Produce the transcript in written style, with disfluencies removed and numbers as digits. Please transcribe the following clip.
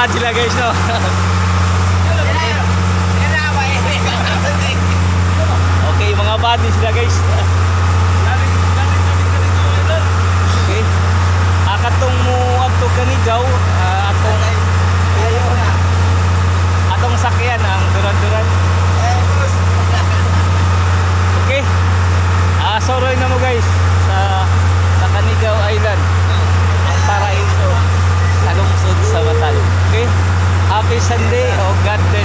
Naglaad sila, guys, no. Okay, mga buddy sila, guys. Okay. Katong mo adto Canigao, atong sakyan ang duran-duran. Okay. Soroy na mo, guys, sa Canigao Island. Ang paraiso sa lungsod sa Matalom. Okay? Happy Sunday o God bless.